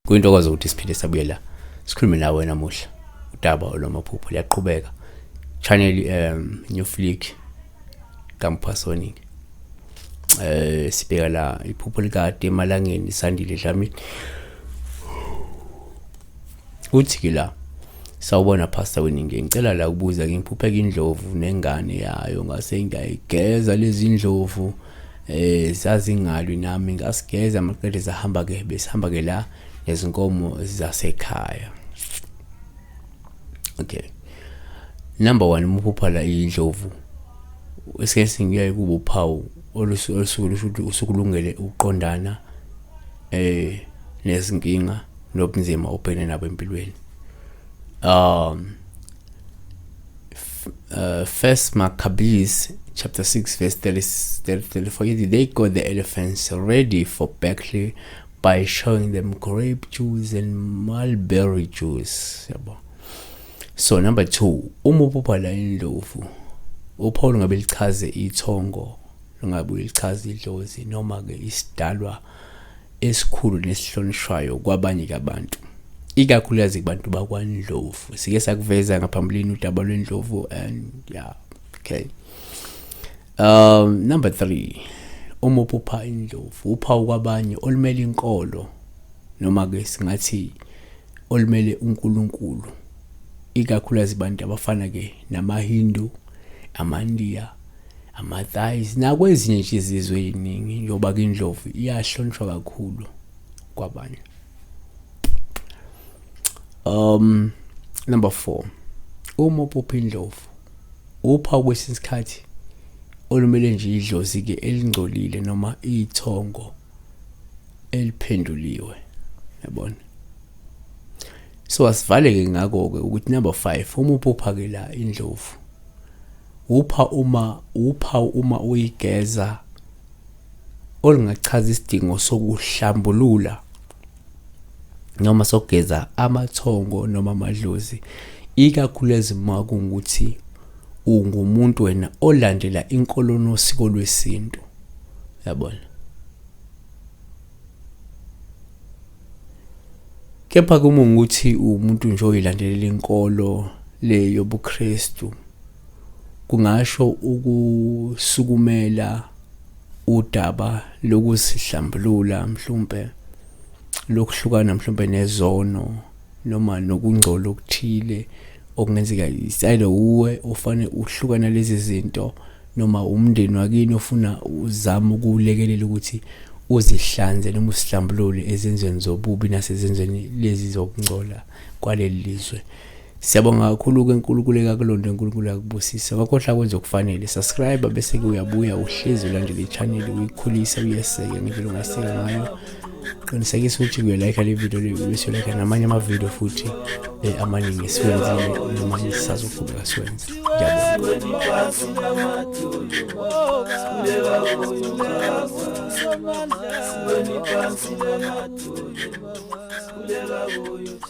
Kuyintokozo ukuthi siphinde sabuye la sikhulume nawe namuhla. Udaba olwamaphupho liyaqhubeka. Channel New Flick Kampasonic. Sibheka la iphupho likade emalangeni Sandile Dlamini. Uthi ke la, sawubona Pastor Weningi, ngicela la ukubuza, ngiphupheka indlovu nengane yayo, ngase ngiyayigeza lezi ndlovu, zazingalwi nami, ngasigeza maqede zahamba ke, besihamba ke la nezinkomo zasekhaya. Okay, number 1, umuphupha la indlovu esikhathini kuyaye kube uphawu olusuke lusho ukuthi usukulungele ukuqondana nezinkinga nobunzima obhekene nabo empilweni. First Maccabees chapter 6 verse 34, they got the elephants ready for battle by showing them grape juice and mulberry juice. Yabo. So number 2, uma uphupha la indlovu, uphawu lungabe lichaze ithongo, lungabe lichaze idlozi noma ke isidalwa esikhulu nesihlonishwayo kwabanye abantu, ikakhulukazi kubantu bakwaNdlovu. Sike sakuveza ngaphambilini udaba lwendlovu and yeah, okay. Number 3, uma uphupha indlovu, uphawu kwabanye olumele inkolo noma ke singathi olumele uNkulunkulu, ikakhulukazi abantu abafana ke namaHindu, amaNdiya, amaThais nakwezinye nje izizwe eziningi, njengoba ke indlovu iyahlonishwa kakhulu kwabanye. Number 4, uma uphupha indlovu, uphawu kwesinye isikhathi olumele nje idlozi ke elingcolile noma ithongo eliphenduliwe, yabona. So asivaleke ngakho ke ukuthi number 5, uma uphupha ke la indlovu, upha uma uyigeza olungachaza isidingo sokuhlambulula noma sokugeza amathongo noma amadlozi, ikakhulukazi uma kungukuthi ungumuntu wena olandela inkolo nosiko lwesintu, yabona. Kepha kuma ukuthi umuntu nje oyilandelela inkolo le yobuKristu, kungasho ukusukumela udaba lokuzihlambulula, mhlumbe lokuhlukana mhlumbe nezono noma nokungcola okuthile okungenzeka isayile uwe ofanele uhlukana lezi zinto, noma umndeni wakini ofuna uzama ukulekelela ukuthi uzihlanze noma usihlambulule ezenzweni zobubi nasezenzweni lezi zokungcola kwaleli lizwe. Siyabonga kakhulu ke, uNkulunkulu ekakulonde, uNkulunkulu akubusise. Wakhohlwa kwenza okufanele, subscribe bese ke uyabuya uhlezi ulandele i-channel, uyikhulise, uyeseke ngendlela ongayiseka ngayo. Qinisekisa ukuthi uyalike le video le, bese uyalike namanye ama-video futhi amaningi esiwenzile noma sisazoqhubeka siwenze. Ngiyabonga.